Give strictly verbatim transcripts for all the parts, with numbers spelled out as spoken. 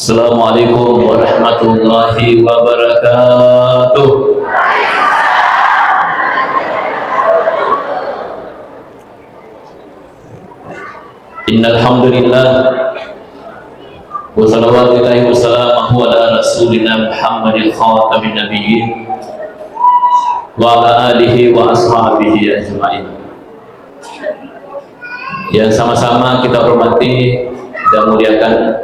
Assalamualaikum warahmatullahi wabarakatuh. Innal hamdalillah, wa salawatullahi wa salamuhu ala rasulina Muhammadin khatamin nabiyyin wa ala alihi wa ashabihi ajma'in. Yang sama-sama kita hormati dan muliakan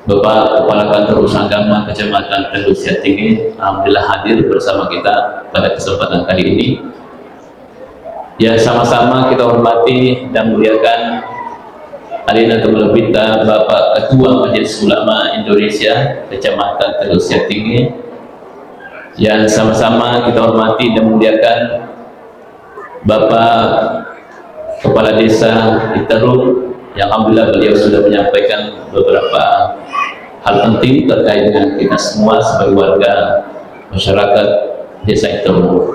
Bapak Kepala Kantor Usaha Agama Kecamatan Teluk Siatingge, alhamdulillah hadir bersama kita pada kesempatan kali ini. Yang sama-sama kita hormati dan muliakan alena tu malebbitta Bapak Ketua Majelis Ulama Indonesia Kecamatan Teluk Siatingge, yang sama-sama kita hormati dan muliakan Bapak Kepala Desa Iterung, yang alhamdulillah beliau sudah menyampaikan beberapa hal penting terkait dengan kita semua sebagai warga masyarakat Desa Iterung.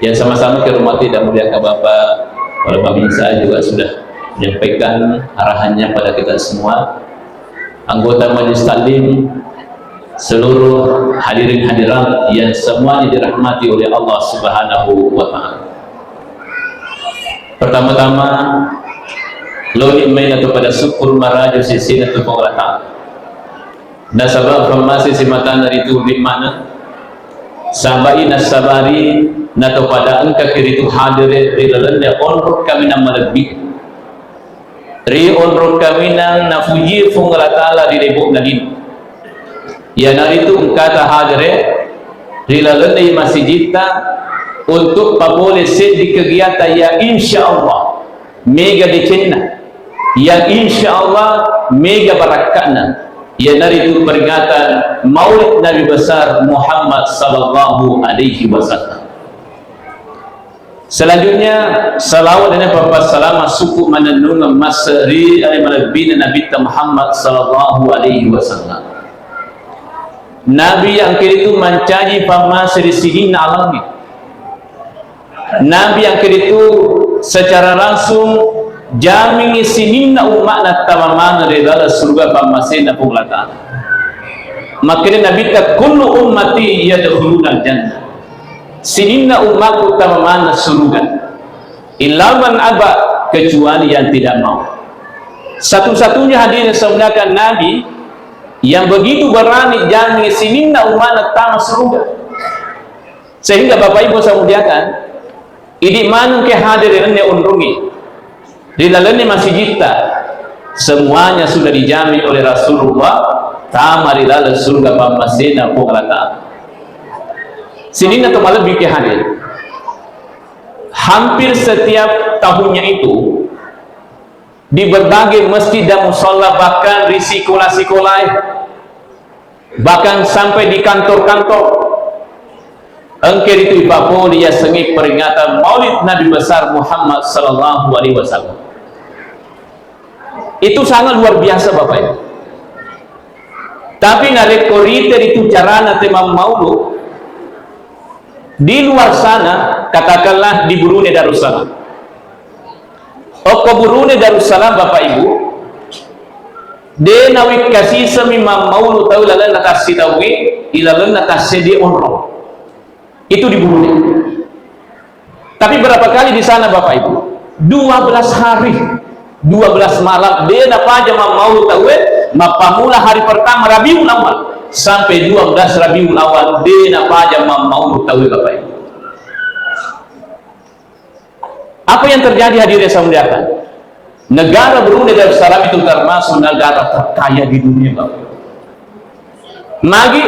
Yang sama-sama kami hormati dan muliakan Bapak Kepala Babinsa juga sudah menyampaikan arahannya pada kita semua. Anggota Majelis Taklim, seluruh hadirin hadirat yang semuanya dirahmati oleh Allah Subhanahu wa Ta'ala. Pertama-tama, loni mai natu pada syukur maraja sesena tu Puang Allah Ta'ala. Nasaba fammase simatanna ritu limmana, sabai nasabari natu pada engka kiritu hadere ri lalenna onrong kaminang malebbi. Ri onrong kaminang napuji Puang Allah Ta'ala ri lebo'na lino. Iyanaritu engkata hadere ri lalenna masijitta untuk papole seddi kegiatan yang insya Allah mega decenna, yang insya Allah mega barakka'na, iyanaritu peringatan Maulid Nabi Besar Muhammad sallallahu alaihi wasallam. Selanjutnya, salawat dan pappasalama sukku manennungeng masse ri ale malebbina Nabitta Muhammad sallallahu alaihi wasallam. Nabi yang kiritu mancaji pammase ri sininna alangnge. Nabi yang kiritu secara langsung jamingi sininna umma'na tama maneng ri laleng surga pammasena Puang Allah Ta'ala. Makkeda Nabitta, "Kullu ummati yadkhulunal jannah." Sininna ummaku tama maneng suruga. Illa man aba, kecuali yang tidak mau. Satu-satunya hadirin saudara Nabi yang begitu berani jamin sininna umma'na tama suruga. Sehingga Bapak Ibu saya muliakan, idi maneng ke hadir ri lalenna onrongnge, ri lalenna masijitta, semuanya sudah dijamin oleh Rasulullah, tama ri laleng surga pammasena Puang Allah Ta'ala. Sininna to malebbi ke hadir. Hampir setiap tahunnya itu, di berbagai masjid dan musala, bahkan di sikola-sikola, bahkan sampai di kantor-kantor, engka ritu ipapole yasengnge peringatan Maulid Nabi Besar Muhammad sallallahu alaihi wasallam. Itu sangat luar biasa, Bapak Ibu. Tapi narekko rite ritu carana te mammaulu, di luar sana, katakanlah di Brunei Darussalam, okko Brunei Darussalam, Bapak Ibu, de nawekkasisemmi mammaulu tau ilalenna tassitaue, ilalenna tasseddi onrong. Itu di Brunei. Tapi berapa kali di sana, Bapak Ibu? Dua belas hari, dua belas malam, de napaja mammaulu tauwe, mappamula hari pertama Rabiul Awal sampai dua belas Rabiul Awal, de napaja mammaulu tauwe, Bapak Ibu. Apa yang terjadi, hadirin yang saya muliakan? Negara Brunei Darussalam itu termasuk negara terkaya di dunia, Bapak. Magi?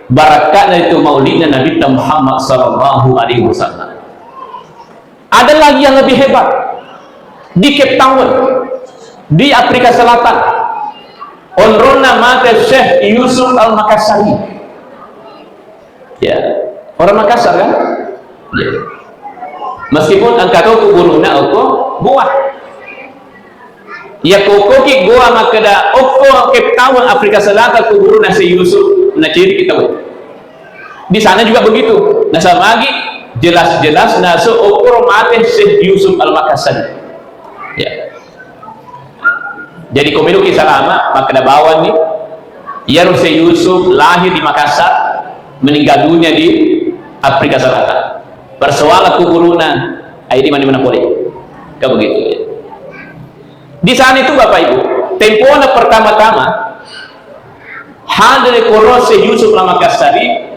Barakka'na itu maulidna Nabitta Muhammad sallallahu alaihi wasallam. Ada lagi yang lebih hebat. Di Cape Town, di Afrika Selatan, onronna mate Syekh Yusuf Al-Makassari. Ya, orang Makassar kan? Ya. Meskipun engka to kuburuna okko Gowa. Ya, okkoki Gowa makkeda okko Cape Town, Afrika Selatan, kuburuna Syekh Yusuf, naceriki tau. Di sana juga begitu. Nasaba magi jelas-jelas nasu okko mate Syekh Yusuf Al-Makassari. Ya. Jadi, ko meloki salama, makkeda bawang ni, Iyaro Syekh Yusuf lahir di Makassar, meninggal dunia di Afrika Selatan. Persoalan kuburuna, ai di mana-mana pole. Kan begitu, ya. Di sana itu, Bapak Ibu, tempona pertama-tama hadir koro Syekh Yusuf Al-Makassari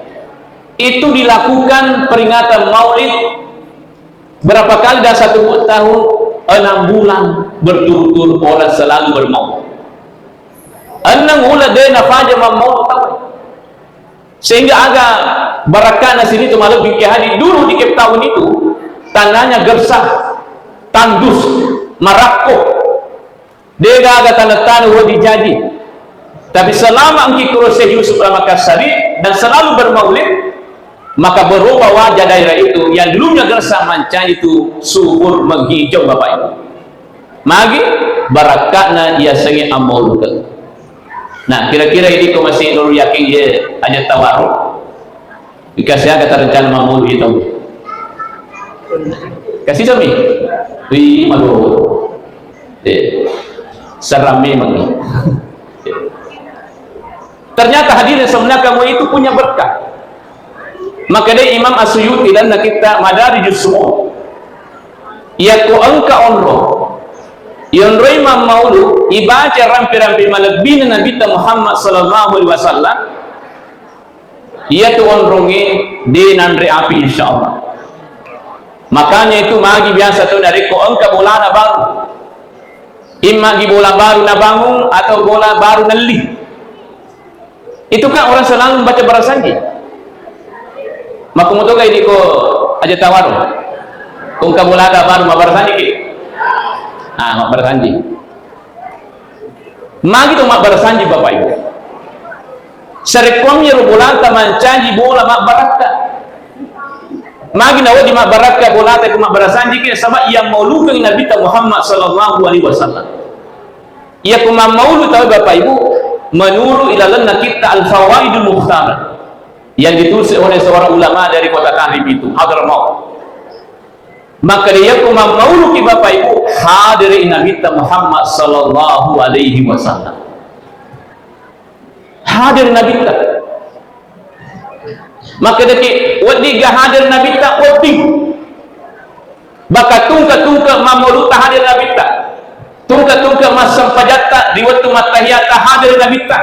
itu dilakukan peringatan Maulid berapa kali dalam satu bu-, tahun? Enam bulan berturut-turut orang selalu bermaulid. Enneng uleng de nafaja mammaulid tauwe. Sehingga aga barakkana sini tu malebbi ke haji dulu di Cape Town itu, tanahnya gersang, tandus, marakko. Degaga tanah-tanah wedding jaji. Tapi selama engki kuro Syekh Yusuf Al-Makassari dan selalu bermaulid, maka berubah wajah daerah itu yang dulunya gersang mancaji itu subur menghijau, Bapak Ibu. Magi barakka'na yasengnge ammaulukeng. Nah, kira-kira idi ko masih dulu yakin ye aja tawaro. Dikasih aga rencana mammaulu itu. Kasih sami. Wih, malu. Eh, seram memang. Ternyata hadirin sebenarnya kamu itu punya berkah. Maka dé Imam As-Suyuti lalenna kitta Madarijus Su'ud. Iyako engka onro, yonroi mammaulu, ibaca rampe-rampe malebbina Nabitta Muhammad sallallahu alaihi wasallam, iyatu onrongnge dé nanré api, insyaallah. Makanya itu magi biasa tu narékko engka bolana baru. Imma gi bola baru nabangung atau bola baru nelli. Itu kan orang selalu membaca barasanji. Makkumoto ga idi ko aja tawaro. Ko engka bolata baru mabbarasanji ki. Ah, mabbarasanji. Magi to mabbarasanji, Bapak Ibu. Sarekkuang iyaro bolata mancaji bola mabbarakka. Magi nawedding mabbarakka bolata ko mabbarasanji ki, nasaba iya maulukeng Nabitta Muhammad sallallahu alaihi wasallam. Iya ko mammaulu tau, Bapak Ibu, menurut ilalenna kitta Al-Fawaidul Mukhtarah yang ditulis oleh seorang ulama dari kota Karib itu, Hadramaut. Maka dia ko mammaulu ki, Bapak Ibu, hadiri Nabitta Muhammad sallallahu alaihi wasallam. Hadir Nabitta. Maka deki wedding ga hadir Nabitta, wedding. Baka tungke-tungke mammaulutta hadir Nabitta. Tungke-tungke massempajatta di wettu mattahiyatta hadir Nabitta.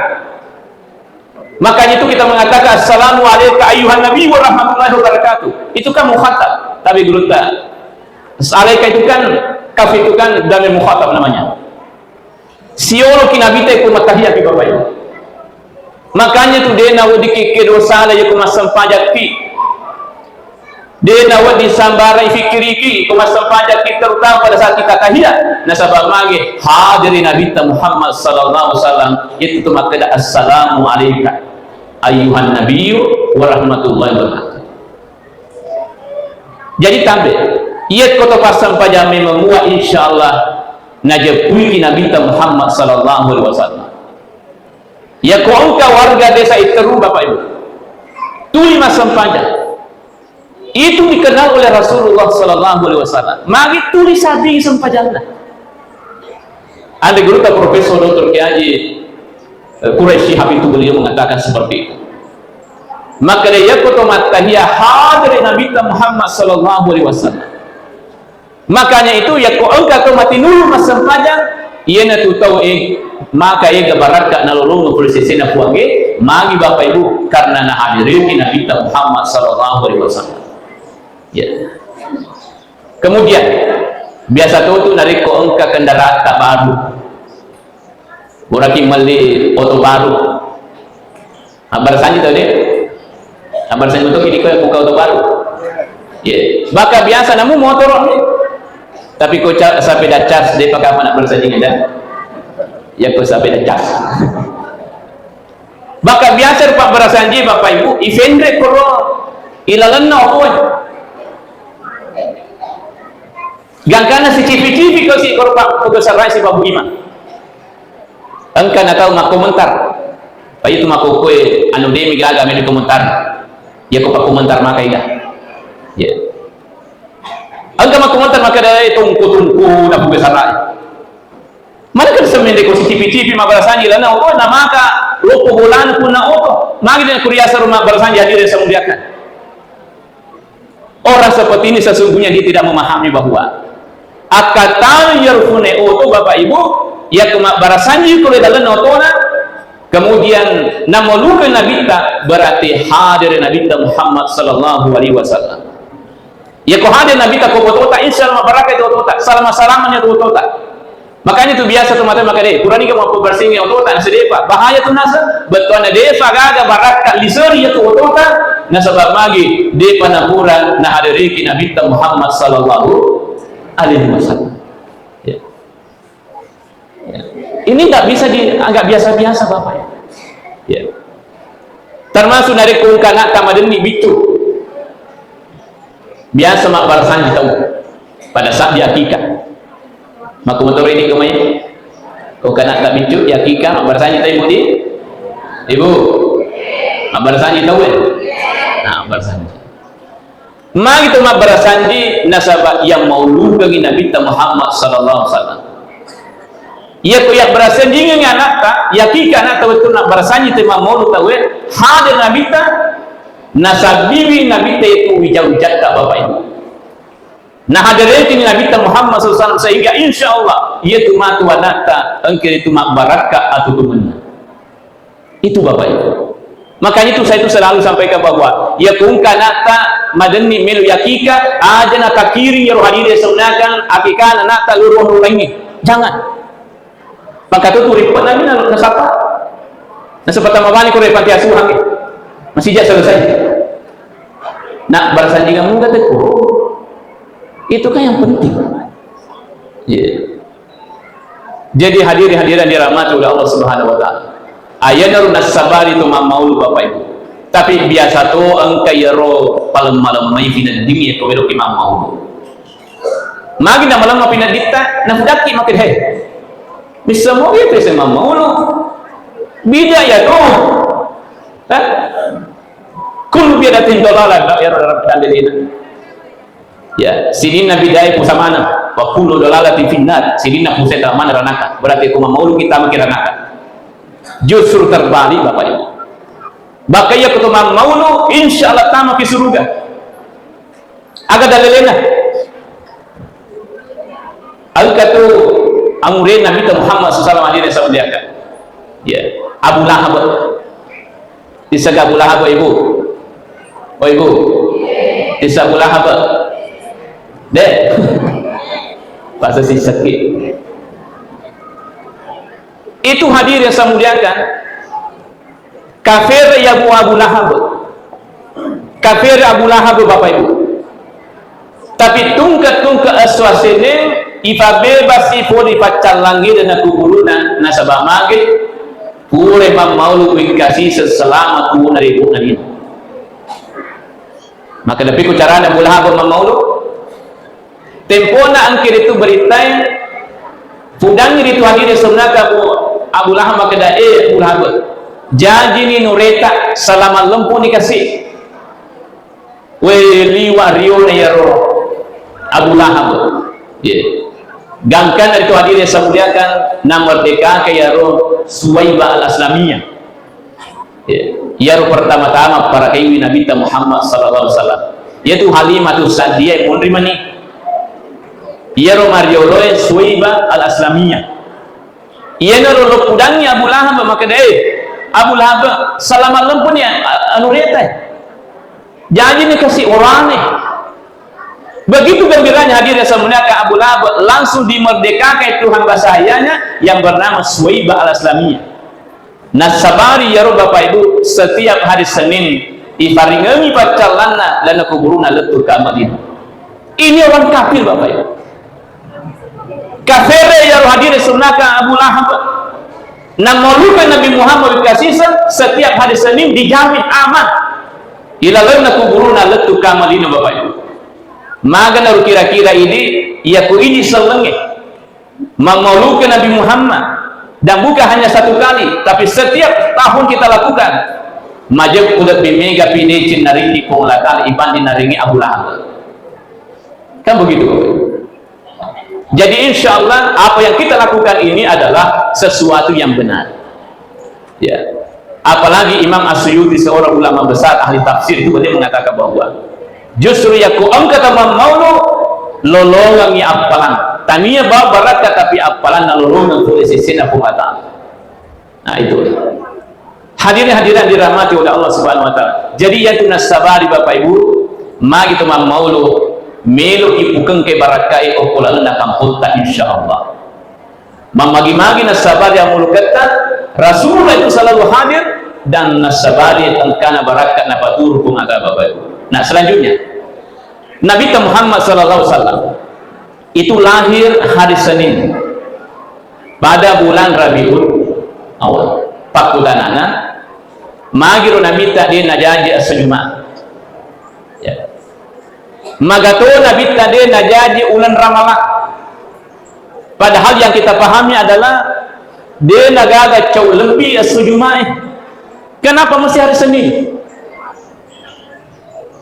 Makanya itu kita mengatakan, "Assalamu alaika ayyuhan nabi wa rahmatullahi wa barakatuh." Itu kan mukhatab. Tapi gurutta, alaika itu kan, kaf itu kan damir mukhatab namanya. Sioloki Nabitta ko mattahiya ki, Bapak Ibu. Makanya tu dé nawedding ki kedo sala iya ko massempajakki. Dé nawedding sambarang ifikkiriki ko massempajakki, terutama pada saat kita tahiyat. Nasaba magi hadiri Nabitta Muhammad sallallahu alaihi wasallam, itu tu makkeda, "Assalamu alaika ayyuhan nabiyyu wa rahmatullahi wa barakatuh." Jadi tambe, iya ko to passempajang memang mua, insyaallah najeppuiki Nabitta Muhammad sallallahu alaihi wasallam. Iya ko engka warga desa Itteru, Bapak Ibu, tuli massempajang. Itu dikenal oleh Rasulullah sallallahu alaihi wasallam. Magi tuli sabbing sempajanna. Ande gurutta Profesor Doktor Kiai Haji, eh, Quraisy Shihab itu beliau mengatakan seperti itu. Maka dia yakuto mattahiya hadiri Nabitta Muhammad sallallahu alaihi wasallam. Makanya itu, yakko engka to matinulu massempajang, iyanatu tau e, maka ega barakka nalolongo pole sesena Puangnge, magi Bapak Ibu, karena nahadiriki Nabitta Muhammad sallallahu alaihi wasallam. Ya. Kemudian, biasa to tu narekko engka kendaraanta baru, buraki melli oto baru, Abbarasanji tau de? Abbarasanji to ki dikko buka oto baru. Ye. Baka biasa namu motoro ni. Tapi ko ca-, sapeda cas de paka apa nak barasanji ngeda. Ya ko sapeda cas. Baka biasa rupa barasanji Bapak Ibu, ifenre koro ilalenna opo. Gangkana sicipi-cipi ko si koro Pak Putu Sarai si Babu Imam. Engka na tau makkomentar. Paitu makkokkoe anu demi gaga meni komentar. Iya ko pakkomentar maka ida. Iya. Engka makkomentar maka dai tungku-tungku na buka sarai. Mana kan semende ko sicipi-cipi mabarasanji lana, oh, na maka Loppo bolana punna oto. Magi de' kuriaseng ro mabbarasanji, hadirin saya muliakan. Orang seperti ini sesungguhnya dia tidak memahami bahwa akkatana iyaro fune oto, Bapak Ibu, yakko mabbarasanji ko ri lalenna otona, kemudian namalukai Nabitta, berarti hadir Nabitta Muhammad sallallahu alaihi wasallam. Yakko hadir Nabitta ko otota, insya Allah mabbarakai tu otota, salama-salamanya tu otota. Makanya tu biasa tu mata makade, purani ka mappabbarsingi otota, nasedepa, bahaya tu nasa, bettuanna depa gaga barakka liseri ya tu otota, nasaba magi depa napura nahadiriki Nabitta Muhammad sallallahu alaihi wasallam. Ya. Ya. Ini nggak bisa di, nggak biasa-biasa, Bapak, ya. Ya. Termasuk narekko engka ana'ta madenni biccu. Biasa mabbarasanji tau pada saat di akikah. Makku motor ini kemai. Ko engka ana'ta biccu di akikah, mabbarasanji tau, Ibu, di? Ibu. Mabbarasanji tau, ya? Nah, mabbarasanji. Magi tu mabbarasanji, nasaba iya maulukengi Nabitta Muhammad sallallahu alaihi wasallam. Iya ko iya barasanjingengi ana'ta, iya kika ana'ta wettunna barasanji te mammaulu tauwe, hadir Nabitta, nasabbiwi Nabitta itu wija-wijatta, Bapak Ibu. Nah, hadiriki Nabitta Muhammad sallallahu alaihi wasallam, sehingga insya Allah iya tu matu ana'ta engka itu mabbarakka atutungenna. Itu, Bapak Ibu. Makanya itu saya itu selalu sampaikan bahwa iya ko engka ana'ta madenni melo yakika, aja natakiring iyaro hadire sunnakan akikana ana'ta luru onrong laingnge. Jangan. Maka tu rippet nami na nasapa. Nasapa tama bani ko ri panti asuhan. Masih ja selesai. Nak barasanjingan muda tekko. Itu kan yang penting. Iya. Jadi hadirin hadirat dirahmati oleh Allah Subhanahu wa Ta'ala. Ayana ro nassabari tu mammaulu, Bapak Ibu. Tapi biasa to engka iyaro palemma-lemmai finedding iya ko meloki mammaulu. Magi namalemma finedditta, nafudakki makkeda, "He, missa mogi pese mammaulu. Bida ya to." Hah? Kullu bid'atin dalalah, ya, ya, ya. Ya, sininna bid'ah pusa maneng, wa kullu dalalatin finnar, sininna pusa tama maneng ranaka. Berarti ko mammaulu kita maki ranaka. Justru terbalik, Bapak Ibu. Bahkan iya ko to mammaulu, insya Allah tama ki suruga. Aga dalilena? Engka tu amure Nabitta Muhammad sallallahu alaihi wasallam, hadirin saya muliakan. Ya, Abu Lahab. Isseng Abu Lahab, Ibu? Oh, Ibu? Isseng Abu Lahab? De'. Bahasa si sakit. Itu hadirin saya muliakan. Kafir ya Abu, Abu Lahab. Kafir Abu Lahab, Bapak Ibu. Tapi tungke-tungke esso aseneng ipabebasi pole paccallangngi dena kuburuna nasaba mage pura mammaulu wingkasiseng selama tuwona ri bu'na lino. Maka napiku carana Abu Lahab mammaulu? Tempona engka ritu berittae, pudangngi ritu hadire sunnaka Abu, Abu Lahab makkeda, "Eh, Abu Lahab, jajini nureta salama lempuni kasi." We, liwa riona iyaro Abu Lahab. Ye. Gangkanna ritu hadire samuliakan, namerdekaka iyaro Suwaibah Al-Aslamiyah. Ya, iyaro pertama-tama parakaiwi Nabitta Muhammad sallallahu alaihi wasallam. Iyatu Halimatu Sa'diyah monri mani. Iyaro marioloe Suwaibah Al-Aslamiyah. Iyanaro lo pudangngi Abu Lahab makkeda, "Eh, Abu Lahab, salama lempuni a-, anu reta. Jajini kasi orane." Begitu gembiranya hadirin saya muliakan Abu Lahab langsung dimerdekakan itu hamba sahayanya yang bernama Suwaibah Al-Aslamiyah. Nassabari iyaro Bapak Ibu, setiap hari Senin ifaringengi paccallanna lana kuburuna lettu ka Madinah. Ini orang kafir, Bapak Ibu. Kafir iyaro hadire sunnaka Abu Lahab. Nammaluka Nabi Muhammad kasisa setiap hari Senin dijamin aman. Ilalenna kuburuna lettu ka Madinah, Bapak Ibu. Magana ru kira-kira idi, iya ku idi sellengnge. Mammaulukan Nabi Muhammad, dan bukan hanya satu kali, tapi setiap tahun kita lakukan. Majeppu lebbi mega pi deceng naringngi Puang Allah Ta'ala ibanding naringngi Abu Lahab. Kan begitu, Bapak Ibu? Jadi, insya Allah, apa yang kita lakukan ini adalah sesuatu yang benar. Ya. Apalagi Imam As-Suyuti, seorang ulama besar ahli tafsir, itu dia mengatakan bahwa justru yakko engka tau mammaulu, lolongengngi appalang. Tania ba-, barakka, tapi appalanna lolongeng pole sesena Puang Allah Ta'ala. Nah, itu. Hadirin hadirat dirahmati oleh Allah Subhanahu wa Ta'ala. Jadi, iyatu nassabari, Bapak Ibu, magi tu mammaulu, meloki pukengke barakkai okko lalenna kampotta, insyaallah. Mammagi-magi nassabari ammuluketta, Rasulullah itu selalu hadir dan nassabari engkana barakka napaturu Puang Allah, Bapak Ibu. Nah, selanjutnya, Nabi Muhammad sallallahu alaihi wasallam itu lahir hari Senin pada bulan Rabiul Awal. Pakkutanana, magiro Nabitta de najaji esso Jumat? Ya. Magato Nabitta de najaji uleng Ramalang? Padahal yang kita pahami adalah de nagaga cau lebbi esso Jumat e. Kenapa mesti hari Senin?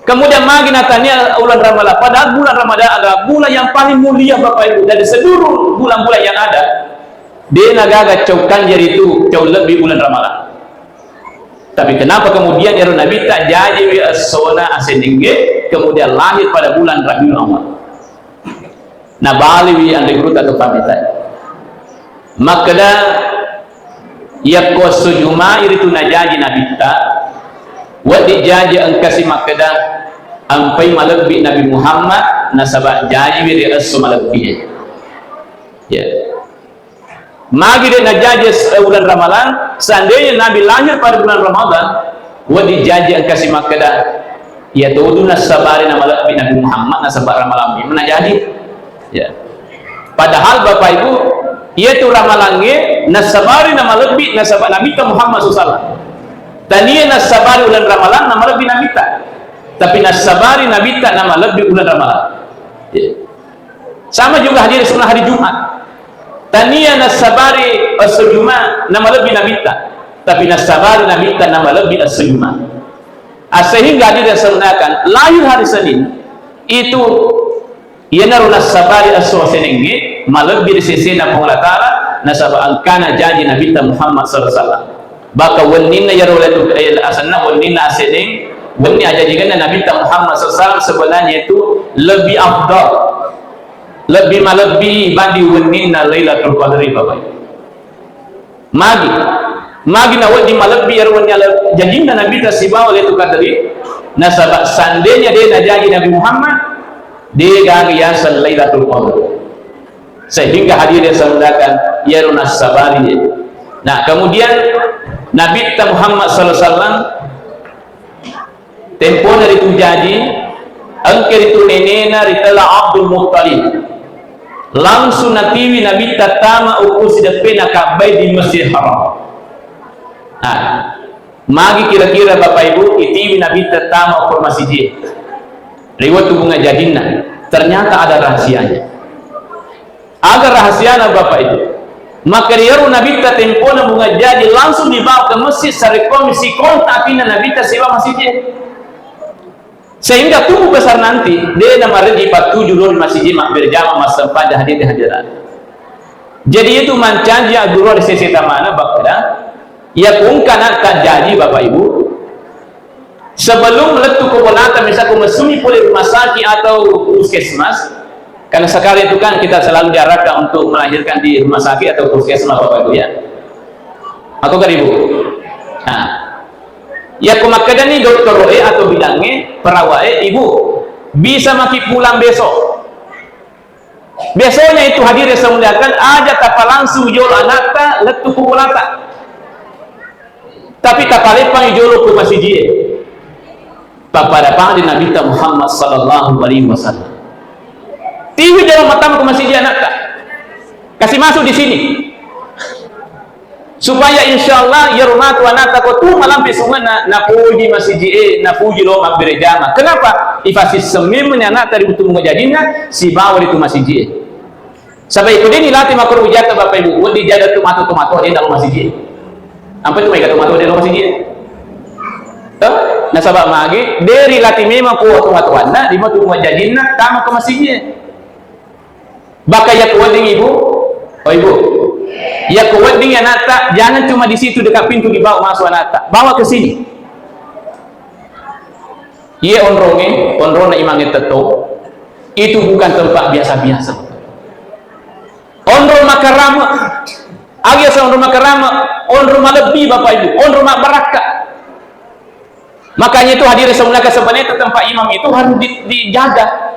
Kemudian magi natania uleng Ramalang, padahal bulan Ramadan adalah bulan yang paling mulia, Bapak Ibu, dari seluruh bulan-bulan yang ada. De nagaga cau kanjari tu, cau lebbi uleng Ramalang. Tapi kenapa kemudian ero Nabitta jajiwi essona asenengge, kemudian lahir pada bulan Rabiul Awal? Nabaliwi anre guruta tu pamitai. Makkeda, yakko esso Juma'i ritu najaji Nabitta, wedding jaji engkasi makkeda, ampai malebbi Nabi Muhammad, nasaba jajiwi ri esso malebbi e. Ya. Magi de najaji es-, uleng Ramalang, seandainya Nabi lahir pada bulan Ramadan, wedding jaji engkasi makkeda, iya todu nassabari namalebbi Nabi Muhammad, nasaba Ramalang memang najaji. Ya. Padahal, Bapak Ibu, iyatu Ramalangnge nassabari namalebbi nasaba Nabitta Muhammad sallallahu alaihi wasallam. Tania nassabari uleng Ramalang namalebbi Nabitta, tapi nassabari Nabitta namalebbi uleng Ramalang. Ya. Sama juga hadir sunnah hari Jumat. Tania nassabari esso Jumat namalebbi Nabitta, tapi nassabari Nabitta namalebbi esso Jumat. Ah, sehingga hadir yang sebenarkan lahir hari Senin itu, iyanaro nassabari esso senengnge malebbi ri sesena Puang Allah Ta'ala, nasaba engkana jaji Nabitta Muhammad sallallahu alaihi wasallam. Bahkan wenninna iyaro Lailatul, eh, asenna wenninna aseneng, wenni ajajingenna Nabitta Muhammad sallallahu alaihi wasallam sebenarnya itu lebih afdal, lebih malebbi bandi wenninna Lailatul Qadri, Bapak Ibu. Magi, magi nawedding malebbi iyaro wenni ale-, jajinna Nabitta sibawa Lailatul Qadri, nasaba seandainya de najaji Nabi Muhammad, de gaga yaseng Lailatul Qadri. Sehingga hadirin yang saya muliakan, iyaro nassabari. Nah, kemudian Nabitta Muhammad sallallahu alaihi wasallam, tempona ritu jaji, engka ritu nenena ritella Abdul Muttalib. Langsung natiwi Nabitta tama okko sideppena Ka'bah di Masjidil Haram. Nah, magi kira-kira Bapak Ibu itiwi Nabitta tama okko masijie? Ri wettu bunga jajinna, ternyata ada rahasianya. Aga rahasiana, Bapak Ibu? Maka iyaro Nabitta tempona bunga jaji langsung dibawa ke masjid, sarekkomi sikontak atinna Nabitta sibawa masijie. Sehingga tubuh besar nanti, de namarejji pattuju lao ri masijie mabbere jama massempajang, hadirin hadirat. Jadi itu mancaji agguru ri sese tamana, bakkeda, iya kungkana tajaji, Bapak Ibu, sebelum lettu ko bolata, misal ko messuni pole rumah sakit atau puskesmas, karena sekarang itu kan kita selalu diarahkan untuk melahirkan di rumah sakit atau puskesmas, Bapak Ibu, ya. Atau kan, Ibu? Nah, ya, ko makkedani dokter e atau bidangnge, perawat e, "Ibu, bisa maki pulang besok." Biasanya itu, hadirin saya muliakan, aja tapalangsung jolo anatta lettu ku bolata. Tapi tapaleppangi jolo ku masijie. Pappada-pada Nabitta Muhammad sallallahu alaihi wasallam. Tiwi jolo mattama ku masijie anatta. Kasih masuk di sini. Supaya insyaallah iyaro matu anatta ko tu malampe sungenna, napuji masiji e, napuji lao mabbere jama. Kenapa? Ifasisseng memeng ni anatta ri wettu bunga jajinna sibawa ritu masiji e. Saba iko deni lati makkoro ujatta, Bapak Ibu, wedding jaji tu matu tomatoa de lao masiji e. Ampai tu maega tomatoa de lao masiji e. Toh? Nasaba magi de ri lati memeng ko tomatoanna ri wettu bunga jajinna tama ke masiji e. Baka iya kuwedding, Ibu? Oh, Ibu. Yakko wedding anatta, jangan cuma di situ dekat pintu dibawa masuk anatta. Bawa ke sini. Iye onronge, onronna Imang Tetto, itu bukan tempat biasa-biasa. Onrong makarama, agi asa onrong makarama, onrong malebbi, Bapak Ibu, onrong mabbarakka. Makanya itu hadirin saudara, sebenarnya itu tempat imam itu harus di-, dijaga.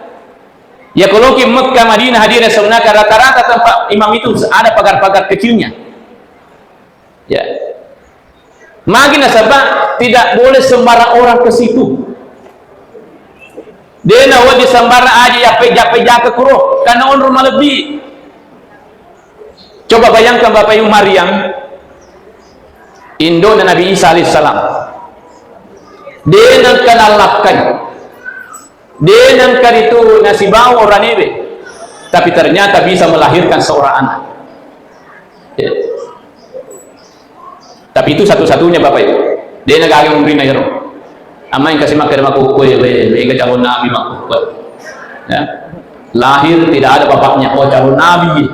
Ya, kalau ke Mekah, Madinah, hadirin saudara, rata-rata tempat imam itu ada pagar-pagar kecilnya. Ya. Magi nasaba tidak boleh sembarang orang ke situ. Dena wajib sembarang aja ya pe-, jape jaka kuro, karena onrong malebbi. Coba bayangkan Bapak Ibu, Maryam, indona Nabi Isa alaihissalam. Dena kenal lakkai. Dena engka ritu nasibawa oranewe, tapi ternyata bisa melahirkan seorang anak. Ya. Tapi itu satu-satunya, Bapak Ibu. Dena gaga munrina ero. Amma engka si makkeda makkukkoe, we, mega calon nabi makkukkoe. Ya. Lahir tidak ada bapaknya, oh, calon nabi.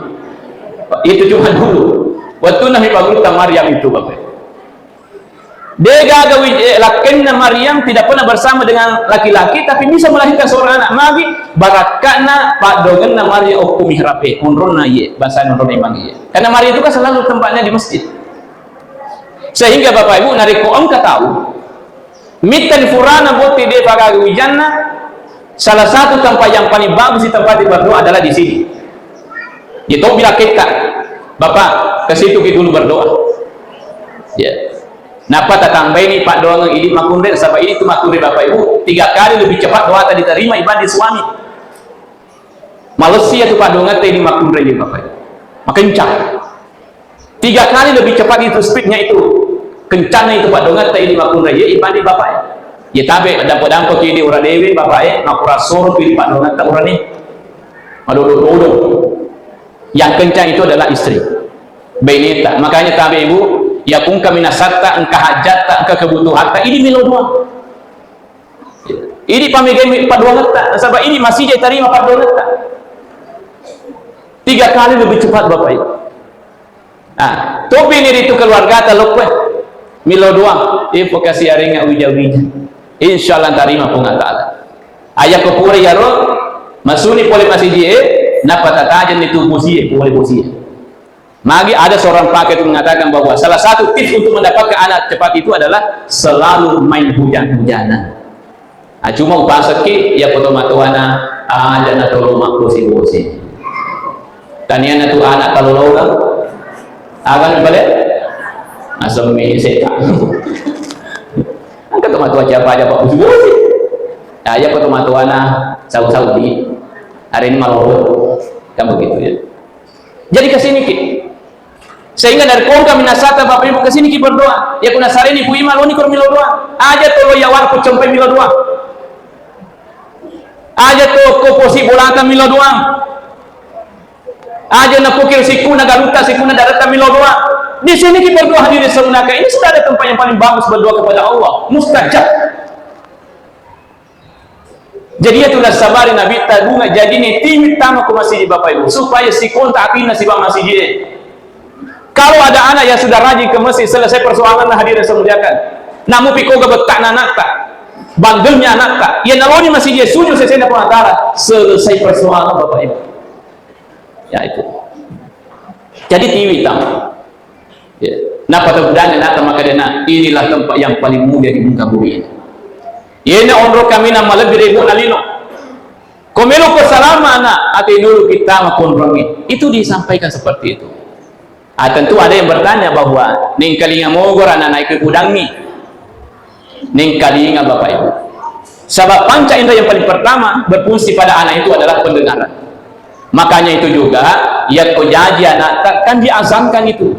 Itu cuma dulu. Waktu Nabi Maryam itu, Bapak Ibu. De gaga wi-, eh, lakkainna Maryam tidak pernah bersama dengan laki-laki, tapi bisa melahirkan seorang anak. Magi barakka'na paddoangenna Maryam okko mihrab e, onronna iye, bangsana onronna Imang iye. Karena Maryam itu kan selalu tempatnya di masjid. Sehingga Bapak Ibu, narekko engka tau mittani furana botting de gaga wijanna, salah satu tempat yang paling bagus ditempati berdoa adalah di sini. Di topi lakketta, Bapak, ke situ ki dulu berdoa. Ya. Nappa tatambaini paddoangeng idi makkunrai, nasaba idi tu makkunrai, Bapak Ibu, tiga kali lebih cepat doata diterima dibanding suami. Malessi iyatu paddoangetta idi makkunrai, Bapak Ibu. Makencang. Tiga kali lebih cepat itu speednya itu. Kencangnya itu paddoangetta idi makkunrai, ya, dibanding bapak e. Ya, tabe, dampo-dampo ki idi uranewe, bapak e, makkurang soro ki idi paddoangetta urane. Madodo-dodo. Yang kencang itu adalah istri. Baineta. Makanya tabe, Ibu, ya, pungka minasatta, engka hajatta, engka kebutuhatta, idi melo doang. Idi pamegai paddoangetta, nasaba idi masija tarima paddoangetta. Tiga kali lebih cepat, Bapak Ibu. Ah, topini ritu keluargata lokkoe. Melo doang, ipo kasi arengnga wija-wija. Insyaallah tarima Puang Allah Taala. Aya ko pura iyaro, masuni pole masiji e, nappa tatajenni tu bosi e, pole bosi e. Magi ada seorang pakar itu mengatakan bahwa salah satu tips untuk mendapatkan anak cepat itu adalah selalu main hujan-hujanan. Ah, cuma upasekki, iya poto matoana, aja na tolo makkosi-bosi. Taniana tu anak kalolongeng, aga ni bale? Nasemmi seta. Engka to matoa siapa aja pakkosi-bosi. Ah, iya poto matoana Saudi-Saudi. Hari ini malolo. Kan begitu ya. Jadi ke sini ki. Sehingga dari kongka minasata Bapak Ibu ke sini ki berdoa. Ya kuna sareni Pu Ima loni kor milo doa. Aja to lo yawar ku compe milo doa. Aja to ko posi bolata milo doa. Aja na pukir sikuna galuta sikuna darata milo doa. Di sini ki berdoa hadirin saunaka. Ini sudah ada tempat yang paling bagus berdoa kepada Allah. Mustajab. Jadi, iya tu nassabari Nabitta bunga, jadi ni tiwi tama ko masiji Bapak Ibu, supaya sikontak atinna siba masiji e. Kalau ada anak yang sudah rajin ke masjid, selesai persoalanna hadirin saya muliakan. Namupi koga bettakna anakta, bandelnya anakta, iya naloni masiji e sujud sesena Puang Allah Taala, selesai persoalan Bapak Ibu. Ya itu. Jadi tiwi tama. Ya. Nappa tau dangeng nata makkedana, inilah tempat yang paling mulia di muka bumi ini. Iyena onrong kaminang malebbi ri ebbu'na lino. Ko melo ko salama anak, ate dulu kita mah konrongi. Itu disampaikan seperti itu. Ah, tentu ada yang bertanya bahwa nengkalinga mogora anak naik ke kudangi. Nengkalinga Bapak Ibu. Sabab panca indra yang paling pertama berfungsi pada anak itu adalah pendengaran. Makanya itu juga, yakko jaji anakta kan diazankan itu.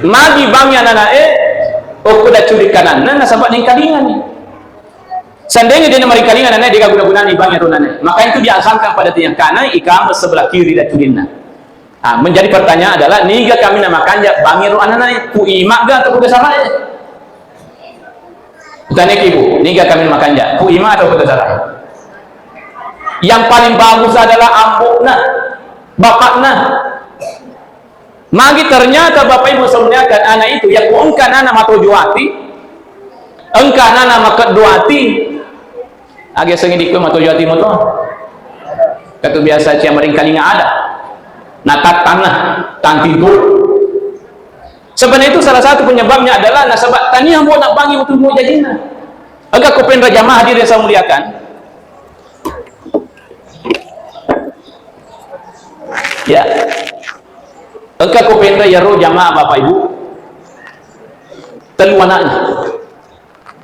Magi bangi anak-anak e, okko daccuri kananna, nasaba nengkalingani. Sandenge dena marengkalinga anak-anak e, dega guna-gunani bangi ro anak-anak e. Maka itu diazankan pada tiang kana, iqamah sebelah kiri daccurinna. Ah, menjadi pertanyaan adalah, niga kaminang makanja bangi ro anak-anak e, Pu Ima ga atau Pu Gasara e? Kutanya ki, Bu, niga kaminang makanja, Pu Ima atau Pu Gasara e? Yang paling bagus adalah ambo'na, bapakna. Magi ternyata Bapak Ibu saudara, anak itu, ya, ku engka anak matojo ati, engka anak makeddo ati, agi sengi dikko matojo ati moto. Katu biasa cia maringkalinga ada. Nah, tattanna, tantigo. Sebenarnya itu salah satu penyebabnya adalah nasaba tania mbo nabbangi utu mbo jajina. Engka ko penra jamaah hadirin saya muliakan. Ya. Engka ko penra yaro jamaah Bapak Ibu. Telu anaknya.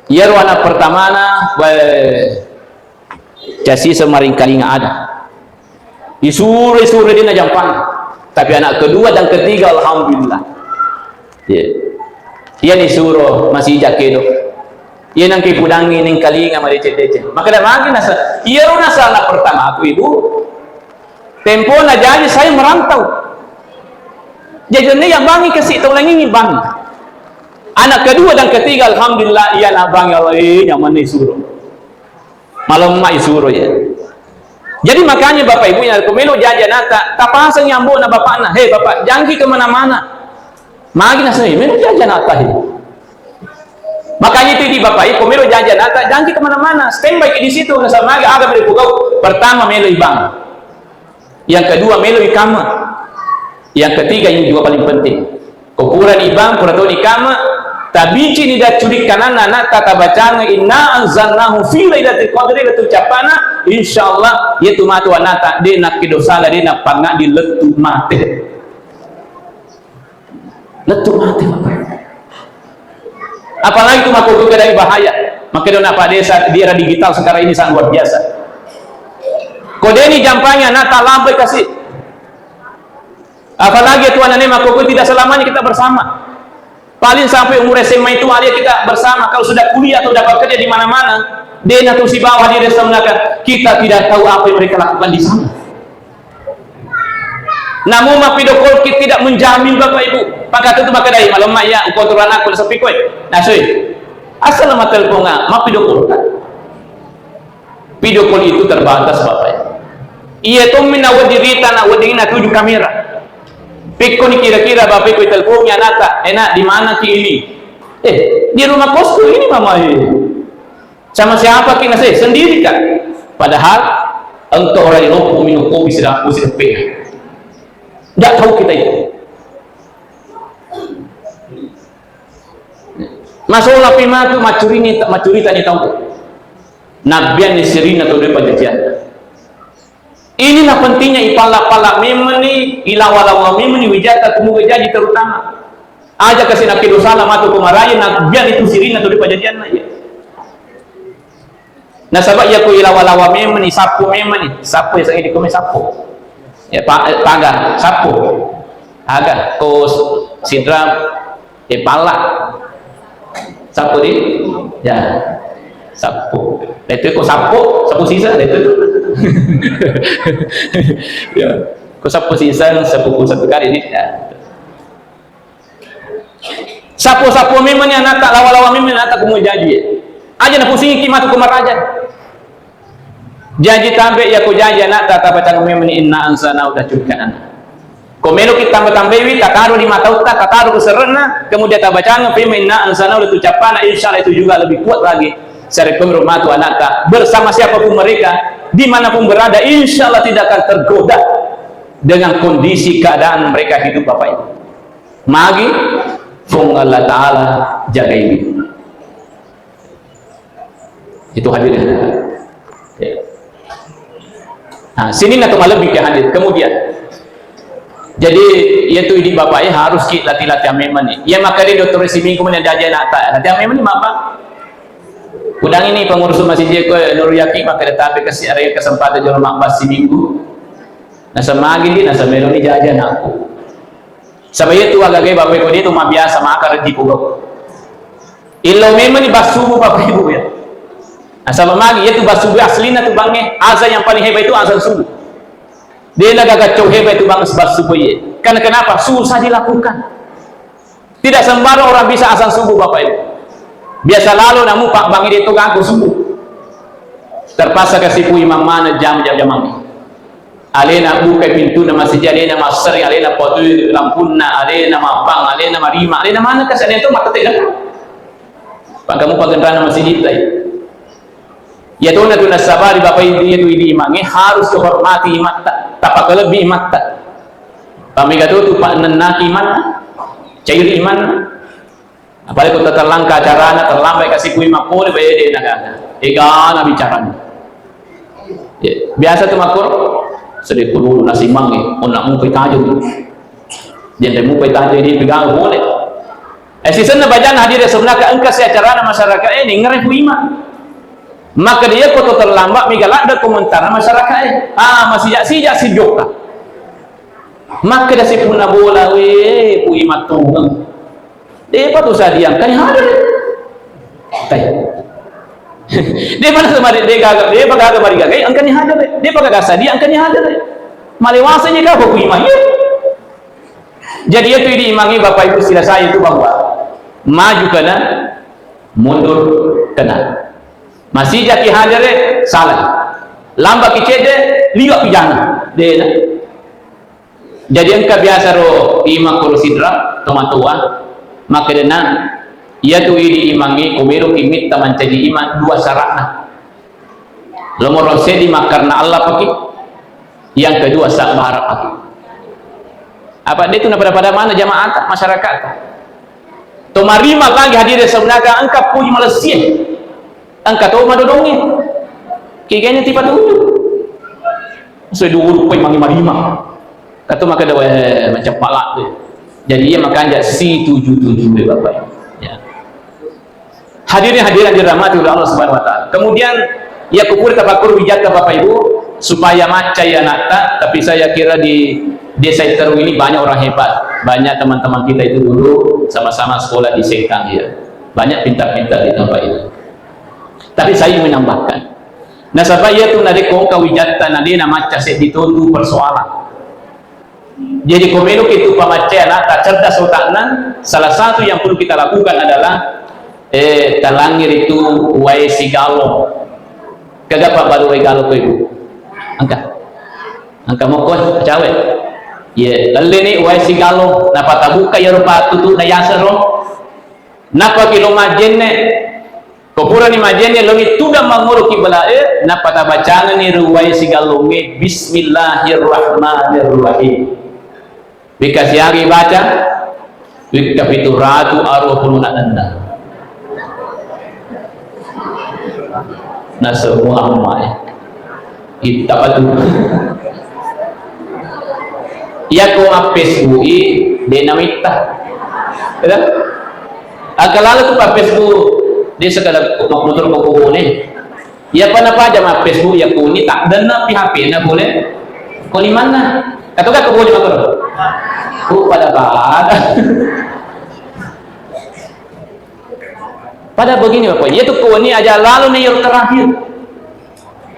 Iyaro anak pertamana, weh, casi semaringkalinga ada. Isuro, isuro dena jampang. Tapi anak kedua dan ketiga, alhamdulillah. Iya. Iya nisuro masih jakedo. Iya nangke pudangi ningkalinga madeceng-deceng. Maka dah magi nasa, iyaro nasa anak pertama aku, Ibu. Tempona jaji saya merantau. Jaji ne yang bangi kasi tau langi bang. Anak kedua dan ketiga, alhamdulillah, iya na bang, ya Allah, eh, nyaman nih suro. Malemma isuro ya. Jadi makanya Bapak Ibu yang ko melo jaji anakta, tapasang yambo na bapakna, "Hei Bapak, jangki kemana-mana." Magi naseng, "Melo jaji anakta, hei." Makanya itu di Bapak Ibu, ko melo jaji anakta, jangki kemana-mana, standby di situ, nasaba magi aga melo pogau. Pertama melo ibang. Yang kedua melo ikama. Yang ketiga yang juga paling penting. Ko purani ibang, pura toni kama, tabicini daccurikkananna anakta, tabacang inna anzalnahu fi lailatul qadri, lailatul cappana, insyaallah, iyatu matu anakta, de nakkedo sala, de napangaddi lettu mate. Lettu mate, Bapak. Apalagi tu makkokkoe dari bahaya. Makkedona Pak Desa, di era digital sekarang ini sangat luar biasa. Ko deni jampangi anakta, lampai kasi. Apalagi tuanane makkokkoe tidak selamanya kita bersama. Paling sampai umur S M A itu aja kita bersama. Kalau sudah kuliah atau dapat kerja di mana-mana, dena tu sibawa di restoran, kita tidak tahu apa yang mereka lakukan di sana. Namun mappidokolki tidak menjamin, Bapak Ibu. Pakatu tu makkedai, "Malemma ya, ukontrol anakku, sepi koe." Nasui. Asal matelponga, mappidokolka. Video call itu terbatas, Bapak Ibu. Iya tommi nawedding rita, nawedding natuju kamera. Pikkoni kira-kira Bapak Ibu telpongi anakta, "Eh, Nak, di mana ki ini?" "Eh, di rumah kosku ini, Mama." "Eh, sama siapa ki?" "Nah, saya sendiri, Kak." Padahal engkau orang yang lompo minum kopi sedang aku sedang. Tidak tahu kita itu. Masola pi matu maccurini, maccuritani tau. Nabbianni sirinna tau doi pajajianna. Inilah pentingnya ipalla-palla memeni, ilawa-lawa memeni wijata kumuga jaji terutama. Aja kasi nakkedo sala matu ko maraja, nabbianni tu sirinna tau doi pajajianna, iya. Nasaba iya ko ilawa-lawa memeni, sappo memeni, sappo ya, sangi dikome sappo. Ya, pa-, eh, paga, sappo. Aga, ko s-, sidra, eh, pala. Sappo di? Ya. Sappo. Letu ko sappo, sappo sisa, letu. Ya. Ko sappo sisa, sappo ko satu kali ni. Ya. Sappo-sappo memeni anakta, lawa-lawa memeni anakta, ko mujaji. Aja napusingiki matu ko maraja. Jaji tambe iya ko jaji anakta, tabacang memeni inna anzalnahu, tacurikkananna. Ko meloki tamba-tambaiwi, tataro di matautta, tataro ko serrena, kemudian tabacang memeni inna anzalnahu, letu cappana, insya Allah itu juga lebih kuat lagi. Sarekkomi matu anakta, bersama siapapun mereka, dimanapun berada, insya Allah tidak akan tergoda dengan kondisi keadaan mereka hidup, Bapak Ibu. Magi Puang Allah Ta'ala jagaiwi. Itu hadirin. Ya. Nah, sininna tu malebbi ke hadir. Kemudian, jadi, iya tu idi bapak, iya harus ki latih-latihan memang ni. Iya makanya dokter siminggu mana jajan nata, latihan memang ni apa? Udang ini pengurus masjid ko Nur Yaki, maka tetapi kasih ada kesempatan jual makbas siminggu. Nah, semagi ni, nah, semeloni jajan aku. Saba iya tu agaga bapak ibu dia tu mabiasa maka rezeki pulo. Illo memang ni basubu bapak ibu ya. Nah, saba magi iya tu basubu aslina tu bangnge. Azan yang paling hebat itu azan subuh. Dia naga gacau hebat itu bang basubu iya. Karena kenapa? Susah dilakukan. Tidak sembarang orang bisa azan subuh bapak ibu. Biasa lalu namu pak bang itu ganggu subuh. Terpaksa kasih pu imam mana jam-jam jamang. Alena bukai pintunna masigi, alena massering, alena patui lampunna, alena mappang, alena marima, alena maneng kasi, alena to makkatena. Pakamu pagenrana masigi tai. Iyatona tu nasabari Bapak Ibu, iyatu idi imangnge harus dihormati imatta, tapakalebbi imatta. Pamega to tu pannennaki imanna, cairi imanna. Apalagi ko tatellangka acarana, terlambat kasi pui mappole, bae de nagaga. Egana bicarana. Ya, biasa tu makkoro, sedih pululu nasi mange, onna mupai tajeng. Jende mupai tajeng di pegang boleh. Eh, sisenna bajang hadir ya sebenarnya engka si acarana masyarakat, eh, ningere pui ma. Maka dia ko terlambat, mega ladde komentar masyarakat, eh. Ah, masih jak sijak si jokka. Makkeda si punna bola, we, pui mattongeng. Depa tu sadia engkani hadere. Tai. Depa na semari, de gaga, depa gaga mari gagai engkani hadere. Depa gaga sadia engkani hadere. Malewasa je kau pui mai. Jadi itu idi imangi Bapak Ibu sila saya itu bahwa maju kena, mundur kena. Masih jaki hadere, salah. Lamba ki cedde, liwa pijana. Dena. Jadi engka biasa ro imang koro sidra, tomatoa, makkedana, iyatu idi imangnge ko meloki mitta mancaji imang dua syaratna. Nomoro seddi makkarna Allah paki, yang kedua sabbara paki. Apa de tu na pada-pada mana jamaata, masyarakat. To marima lagi hadir sebenarnya engka puji malessie. Engka to madodongnge. Keganya tipa tuju. Seduwur poi mangi marima. Katu maka dawa macam palak tu. Jadi iya makanja si tuju-tuju ya Bapak. Ya. Hadirin hadirat dirahmati oleh Allah Subhanahu wa taala. Kemudian ya kupur tafakur wijatta Bapak Ibu supaya macca ya anakta, tapi saya kira di desa Iteru ini banyak orang hebat. Banyak teman-teman kita itu dulu sama-sama sekolah di Sengkang ya. Banyak pintar-pintar di tempat itu. Tapi saya menambahkan, nasaba iyatu narekko engka wijatta na de namacca seddi tondu persoalan. Jadi ko meloki tu pamacca anakta cerdas otakna, salah satu yang perlu kita lakukan adalah eh, talangi ritu wae sigalong. Kega pabbalu wae galong ko ibu? Engka. Engka mokko cawe. Ye, lelleni wae sigalong, napatabuka iyaro pattutu na yasero. Napaki lo majjenne. Ko purani majjenne, loni tudang mangolo kiblae, napatabacangenni ri wae sigalongnge, Bismillahirrahmanirrahim. Wikasiari baca, wikka pitu ratu aruwa puluna enneng. Nasu Muhammad. Itta batu. Iyako mappesbui, de namitta. Ya? Agalalu tu mappesbu, de sekadar motor ko kubone. Iyapa napaja mappesbu, ya kuni tak denna pi H P na boleh. Kuni mana? Katoka ko boleh motor. Ku pada pada. Pada begini Bapak, yaitu kuwenni aja lalu nih yang terakhir.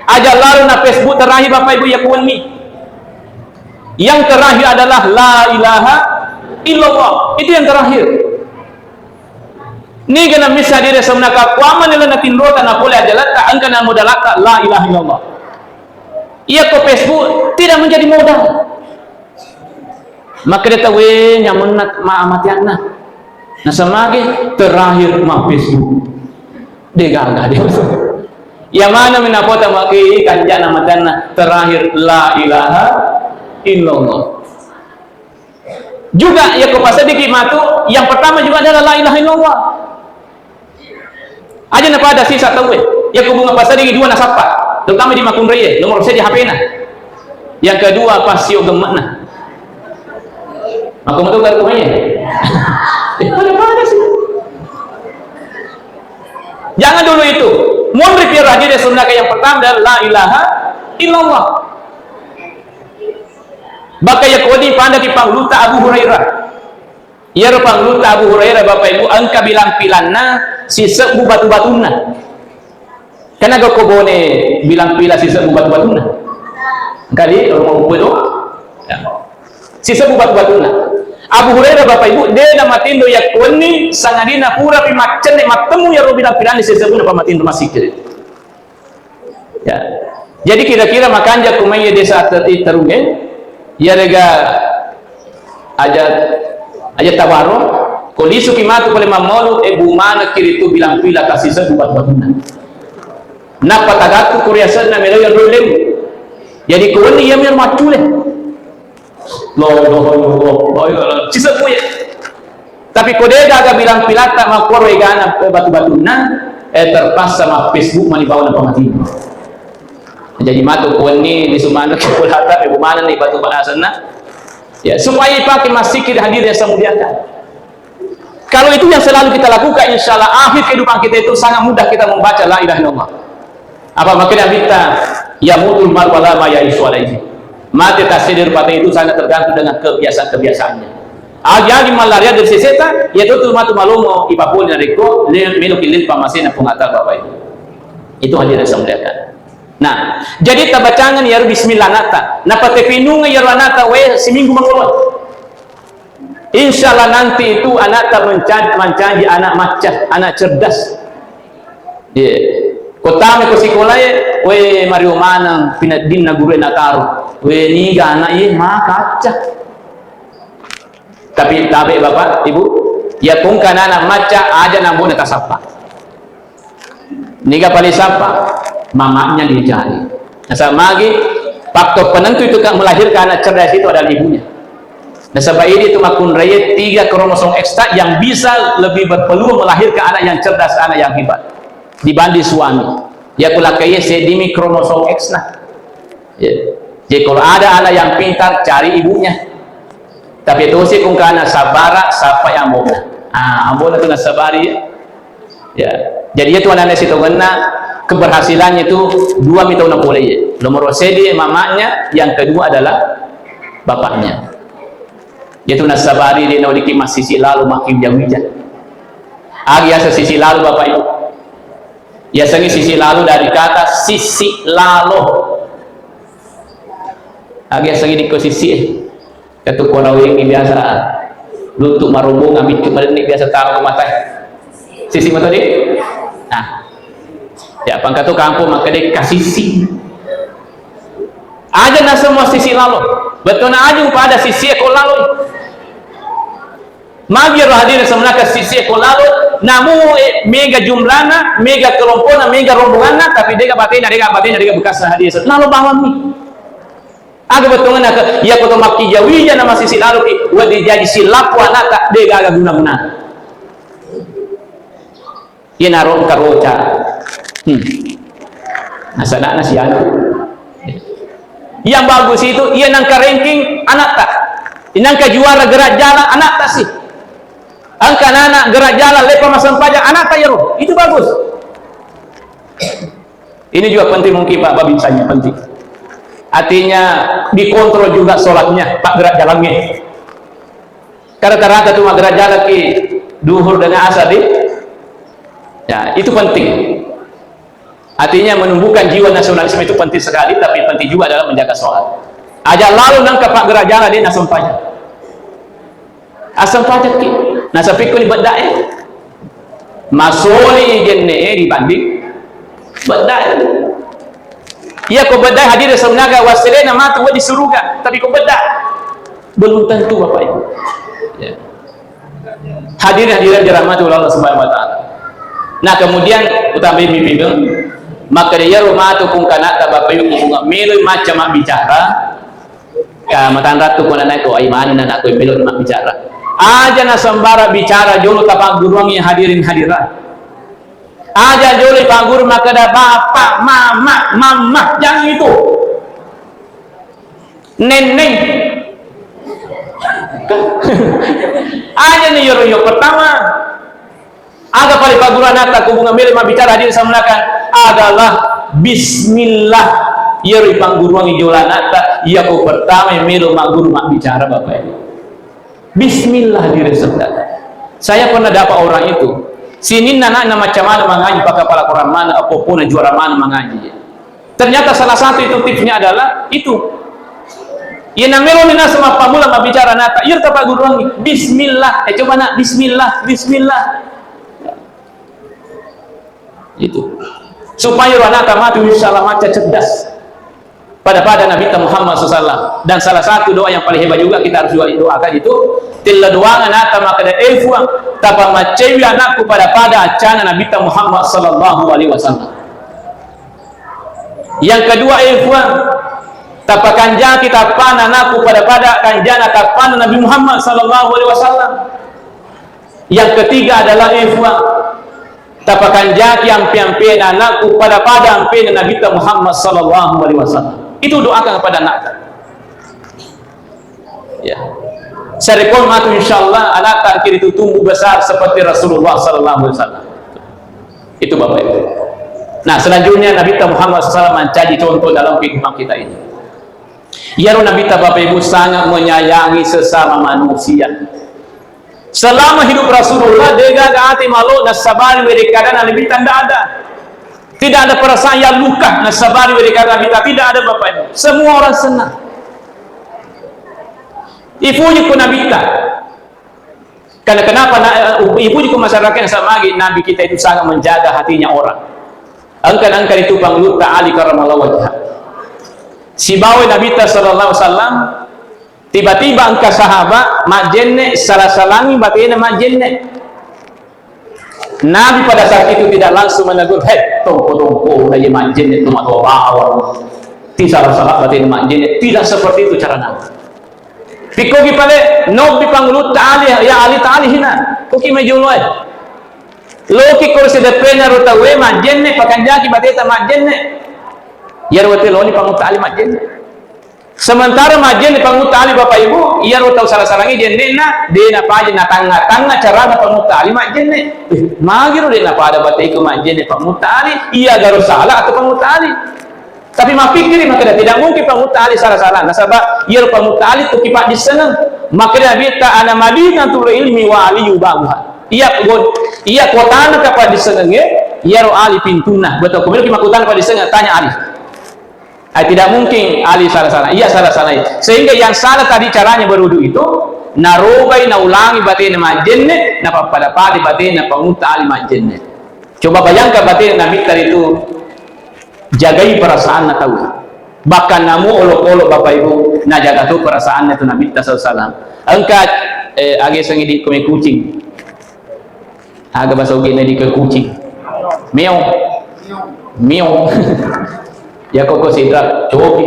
Aja lalu na Facebook terakhir Bapak Ibu ya kuwenni. Yang terakhir adalah la ilaha illallah. Itu yang terakhir. Niga na missa diri sebenarnya kuamani lena tindrota na pole aja latta engka na modalatta la ilaha illallah. Iya ko Facebook tidak menjadi modal. Makkeda tauwe nyamenna ma-, matianna. Nasamage terakhir ma Facebook. De gaga de. Ya mana minapota maki kanjana matanna terakhir la ilaha illallah. Juga ya ko pasediki matu, yang pertama juga adalah la ilaha illallah. Aja na pada sisa tauwe. Ya ko bunga pasadi dua nasappa. Terutama di makunreye, nomor seddi H P-na. Yang kedua pas sio gemmakna. Maka metu garu kumanya. Eh, pada-pada sih. Jangan dulu itu. Munri piara aja dia sunnah yang pertama adalah la ilaha illallah. Baka ya kodi pada di pangluta Abu Hurairah. Iyaro pangulutta Abu Hurairah, Bapak Ibu, engka bilang-pilanna sisebbu batu-batunna. Kenapa ko bone bilang-pilang sisebbu batu-batunna? Engka di rumah buku itu? Ya. Sisebbu batu-batunna. Abu Hurairah, Bapak Ibu, de na matindo yakkuwenni sangadina pura pi maccenne mattemu yaro bilang-pilanna sisebbu na pamatindo masikir. Ya. Jadi kira-kira makanja kumaiya desa Ter-, Terunge, yarega aja, aja Tawaro, ko lisuki matu pole mammolu, e bu manekki ritu bilang pila kasi sebu batu-batunna. Nappa tagattu ko riasenna melo yang dollem. Jadi ko wenni iya mir maccule. La ilaha illallah, la ilaha illallah. Sisebbu ya. Tapi ko de gaga bilang pilatta makkoro egana, eh, batu-batunna, eh, terpaksa ma Facebook mani bawang apa mati. Jadi matu ko wenni di sumana ke pulata, eh, bu manenni batu asenna. Ya, supaya dipakai masjid kita hadir yang saya muliakan. Kalau itu yang selalu kita lakukan, insya Allah akhir kehidupan kita itu sangat mudah kita membaca la ilaha illallah. Apa makanya kita, "Yamutul mar'u ala ma ya'ishu alaihi." Mate tassedde rupa tau itu sangat tergantung dengan kebiasaan-kebiasaannya. Agi-agi mallaria dari seseta, ya tutu matu malomo ipapoli narekko le-, melo kilil pamasena Puang Allah Taala, Bapak Ibu. Itu hadirin saya muliakan. Nah, jadi tabacangan ya bismillah anakta. Napa tepinunga ya anakta we seminggu mangolo. Insya Allah nanti itu anakta menca-, mancaji anak macca, anak cerdas. Iya. Ko tama ko sikolae, we mario maneng pineddinna gurue nataro. We niga anak iye makacca. Tapi tabe Bapak, Ibu, ya kungka anak macca aja nambuna tasappa. Niga paling sappa? Mamanya dicari. Nasaba magi, faktor penentu itu kan melahirkan anak cerdas itu adalah ibunya. Nasaba idi tu makkunraie tiga kromosom X yang bisa lebih berpeluang melahirkan anak yang cerdas, anak yang hebat dibanding suami. Ya kulakaiye sedimi kromosom X nah. Ya. Jadi kalau ada anak yang pintar, cari ibunya. Tapi tosi kungkana sabara, sapa yang mau. Ah, ambo tu nasabari ya. Ya. Jadi itu anak-anak sitongenna keberhasilannya itu dua mi tau napole ya. Nomor sedi mamanya, yang kedua adalah bapaknya. Itu nasabari dia naudiki masisi lalu makin jauh. Agi asa sisi lalu Bapak Ibu. Yasengnge sisi lalo dari kata sisi lalo. Aga yasengnge dikko sisi e? Katu ko lawengngi biasa luttu marombongang biccu madenni biasa taro ko matae. Sisi mato di? Nah. Ya, pangkatu kampung makkeda kasisi. Aja na semua sisi lalo. Betona aja pada sisi e ko lalo. Magi ro hadirin semenaka sisi ko lalo, namu, eh, mega jumlana, mega kelompokna, mega rombonganna, tapi dega batena, dega batena, dega bekasna hadirin. Lalo bawang mi. Aga bettuanna ke, iya ko to makkijawija na masisi lalo ki, wadi jaji silapu anata, dega aga guna-guna. Iyanaro engka roca. Hmm. Nasadana sianu. Yang bagus itu, iya nangka ranking anakta. Nangka juara gerak jalan anakta sih. Engka anak gerak jalan lepa masempajang anakta yaro. Itu bagus. Ini juga penting mungkin Pak Babinsanya penting. Artinya dikontrol juga sholatnya, Pak, gerak jalannya. Karena rata-rata tu maggera jalaki duhur dengan asar di, ya, itu penting. Artinya menumbuhkan jiwa nasionalisme itu penting sekali, tapi penting juga adalah menjaga sholat. Aja lalu nangka paggera jala di nasempajang. Asempajang ki, nasapikku ni bedda e. Masoli genne e dibanding bedda e. Iya ko bedda hadir sebenarnya wasilena matu di suruga, tapi ko bedda belum tentu Bapak Ibu. Ya. Hadirin hadirat dirahmati oleh Allah Subhanahu wa Ta'ala. Nah, kemudian utambai mimpi maka dia rumah tu kung kanata Bapak Ibu kung melo macam bicara. Ya, matanrattu ko anakku, ai manenna anakku melo mabbicara. Aja na sembara bicara jolo tapagguruangngi hadirin hadirat. Aja jolo pagguru makkeda bapak, mama, mama, jangan itu. Neneng. Aja ni yoro yo pertama. Aga pale pagguru anakta ko bunga melo mabbicara hadirin semenaka adalah bismillah. Iyaro ipagguruangngi jolo anakta, iya ko pertama melo magguru mabbicara Bapak Ibu. Bismillah hadirin semenaka. Saya pernah dapat orang itu, sininna anakna macam mana mangaji, pakapala Quran mana, apa-apana juara mana mangaji. Ternyata salah satu itu tipsnya adalah itu. Iya namelo ni naseng mappammula mabbicara anakta, iya tapagguruangngi, bismillah. Eh, coba nak, bismillah, bismillah. Itu. Supaya ro anakta matu insya Allah macca cerdas. pada-pada Nabitta Muhammad sallallahu alaihi wasallam. Dan salah satu doa yang paling hebat juga kita harus doa-, doakan itu, tella doangan ata makkeda, "E Puang, tapamaccewi anakku pada-pada accana Nabitta Muhammad sallallahu alaihi wasallam." Yang kedua, "E Puang, tapakanjaki tappana anakku pada-pada kanjana tappana Nabi Muhammad sallallahu alaihi wasallam." Yang ketiga adalah, "E Puang, tapakanjaki ampe-ampena anakku pada-pada ampena Nabitta Muhammad sallallahu alaihi wasallam." Itu doakan kepada anakta. Ya. Sarekko matu, insyaallah anakta engka ritu tumbuh besar seperti Rasulullah sallallahu alaihi wasallam. Itu Bapak Ibu. Nah, selanjutnya Nabitta Muhammad sallallahu alaihi wasallam mancaji contoh dalam kehidupan kita ini. Iyaro Nabitta Bapak Ibu sangat menyayangi sesama manusia. Selama hidup Rasulullah, degaga ati malo nasabari werekadana Nabitta, ndak ada. Tidak ada perasaan yang luka nasabari werekadana Nabitta, tidak ada, Bapak Ibu. Semua orang senang. Ipuji ko Nabitta. Karena kenapa na-, ipuji ko masyarakat yang sama lagi, Nabi kita itu sangat menjaga hatinya orang. Engka, engka itu Pangulutta Ali karramallahu wajhah. Sibawa Nabitta sallallahu alaihi wasallam, tiba-tiba engka sahabat majjenne, sala-salangi batena majjenne. Nabi pada saat itu tidak langsung menegur, "Hei, tompo-tompo, na iya majjenne tu matoa bawang. Ti sala-sala batena majjenne." Tidak seperti itu cara Nabi. Pikkogi pale, nobbi Pangulutta Ali, "Ya Ali, tali hina. Koki mai jolo e. Loki ko ri sideppena ro tauwe majjenne, pakanjaki bateta majjenne." Iyaro wettu loni Pangulutta Ali majjenne. Sementara majjenne Pangulutta Ali, Bapak Ibu, iyaro tau sala-salangi jenne'na, de napaja natangnga-tangnga carana Pangulutta Ali majjenne. Eh, magiro de napada bateku majjenne Pangulutta Ali, iya garo sala atau Pangulutta Ali? Tapi mappikkiri makkeda, tidak mungkin Pangulutta Ali sala-sala. Nasaba iyaro Pangulutta Ali tu kipaddissengeng. Makkeda Nabitta, "Ana madinatul ilmi wa Aliyu babuha." Iya go-, iya kotana kapaddissengengnge, iyaro Ali pintunna. Betul, kemudian ki makkutana paddissengeng, tanya Ali. Ah, tidak mungkin Ali salah-salah. Iya salah-salah. Sehingga yang salah tadi caranya berwudu itu, narobai, naulangi batena majjenne, napappada-pada batena Pangulutta Ali majjenne. Coba bayangkan batena Nabitta itu jagai perasaanna tau. Bahkan namu olok-olok Bapak Ibu, najaga tu perasaanna tu Nabitta sallallahu alaihi wasallam. Engka, eh, age sengi di kome kucing. Aga bahasa Ugina di ke kucing? Meong. Meong. Ya koko sidra, coki.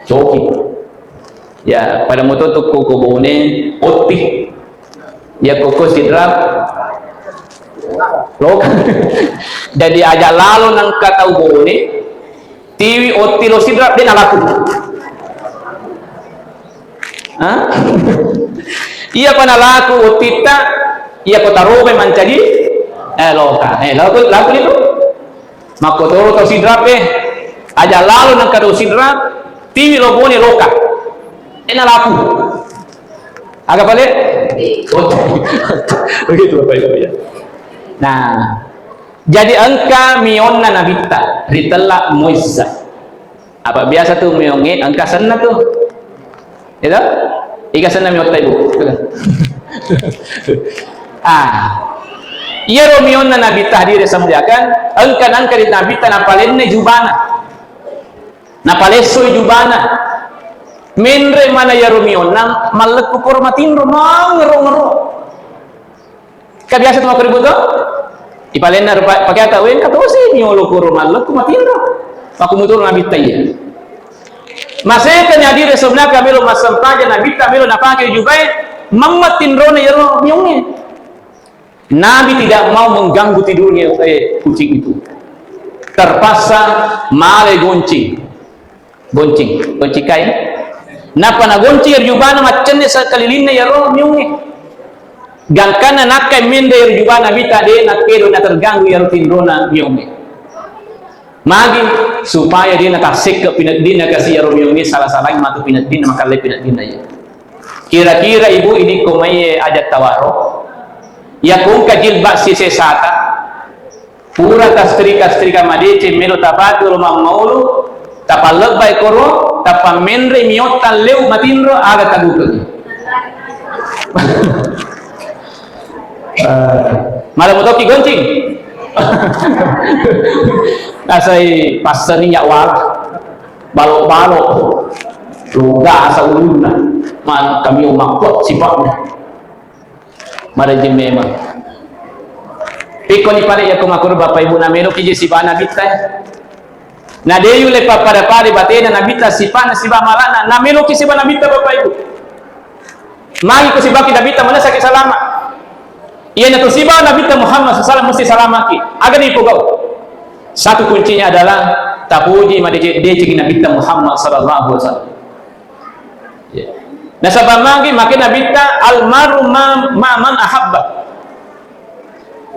Coki. Ya, pada moto tu koko bone, otti. Ya koko sidra, loka. Jadi aja lalo nangka tau bone, tiwi otti lo sidra, de nalaku. Hah? Iya pa nalaku ottitta, iya ko tarobai mancaji, eh, loka. Eh, laku, laku itu. Makkotoro tau sidrap, eh. Aja lalo nangka tau sidrap, tiwi lo bone loka. Eh, nalaku. Aga pale? Begitu, Bapak Ibu, ya. Nah, jadi engka mionna Nabitta ritella muizza. Apa biasa tu miongnge engka senna tu. Itu? Iga senna miotta, Ibu? Ah. Iyaro mionna Nabitta, hadirin saya muliakan, engka nangka di Nabitta napalenne jubana. Napalessoi jubana. Menre mana iyaro mionna mallekku koro matinro, mangero-ngero. Ka biasa tu makkoribu to? Ipalenna rupa, pake ata, "Wengka tosi miolo koro mallekku matinro." Makkumutu Nabitta iya. Maseka nyadire sebenarnya melo massempajang Nabitta melo napake jubae, mamma tinrona iyaro miongnge. Nabi tidak mau mengganggu tidurnya, eh, kucing itu. Terpaksa male goncing. Goncing, goncing kain. Nappa nagoncing iyaro jubana maccenne sekelilinna iyaro miongnge. Gangkanna nakkai menre iyaro jubana Nabitta, de nakkedo naterganggu iyaro tinrona miongnge. Magi? Supaya de natassekka pineddinna, kasi iyaro miongnge sala-salangi matu pineddinna, makalle pineddinna iya. Kira-kira Ibu, idi ko mai aja tawaro. Iya ko engka jilbab sisesata. Pura tastrika-strika madeceng melo tapake ro mammaulu, tapallebbai koro, tapammenre miotta leu matinro, aga tagukeng. Eh, mala mutoki goncing. Nasai passani ya wala. Balo-balo, logasa ulunna, man kami umakko sipa'na. Marejeng memang. Pikkoni pale yakko makkoro Bapak Ibu, nameloki je siba Nabitta. Na de yulle pappada-pada batena Nabitta sipa'na siba mala'na, nameloki siba Nabitta Bapak Ibu. Magi ko sibaki Nabitta manessaki salama. Iyanatu siba Nabitta Muhammad sallallahu alaihi wasallam mesti salamaki. Aga dipogau? Satu kuncinya adalah tapuji madeceng-decengi Nabitta Muhammad sallallahu alaihi wasallam. Ya. Nasaba magi make Nabitta, "Almaru ma, ma man ahabba."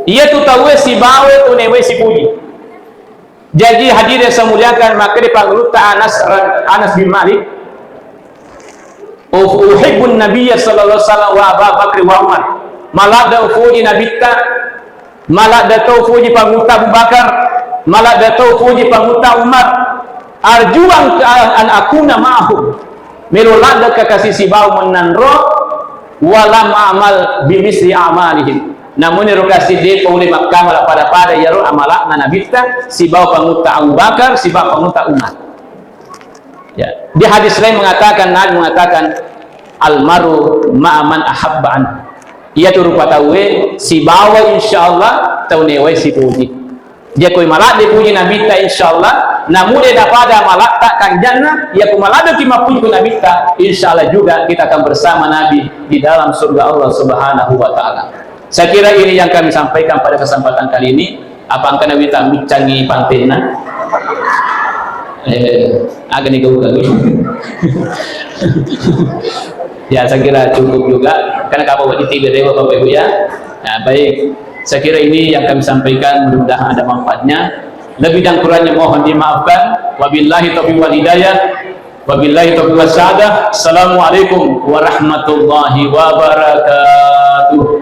Iyatu tauwe sibawa tu newe sipuji. Jaji hadirin yang saya muliakan, makkeda pangulutta Anas, Anas bin Malik, "Uhibbun Nabiyya sallallahu alaihi wasallam wa Aba Bakri wa Umar." Maladde upuji Nabitta, maladde to upuji pangulutta Abu Bakar, maladde to upuji pangulutta Umar. "Arju an, an akuna ma'ahum." Melo ladde ka kasi sibawa mennanro, "Walam amal bimisli amalihim." Namun ero kasi de pole makkamala pada-pada iyaro amala'na Nabitta sibawa pangulutta Abu Bakar, sibawa pangulutta Umar. Ya. Di hadis lain mengatakan, Nabi mengatakan, "Almaru ma'a man ahabba." Iyatu rupa tauwe sibawa insyaallah tau newe sipuji. Jakko maladde puji Nabitta, insyaallah, namude napada malatta kanjanna, yakko maladdeki mappuji ku Nabitta, insyaallah juga kita akan bersama Nabi di dalam surga Allah Subhanahu wa Ta'ala. Saya kira ini yang kami sampaikan pada kesempatan kali ini. Apa engkana wita miccangi pantenna? Eh, aga ni gau-gau. Ya, saya kira cukup juga. Karena kapang wajib tiga dewa, Bapak Ibu, ya. Nah, baik. Saya kira ini yang kami sampaikan, mudah-mudahan ada manfaatnya. Lebih dan kurangnya mohon dimaafkan. Wabillahi taufiq wal hidayah. Wabillahi taufiq was sa'adah. Assalamualaikum warahmatullahi wabarakatuh.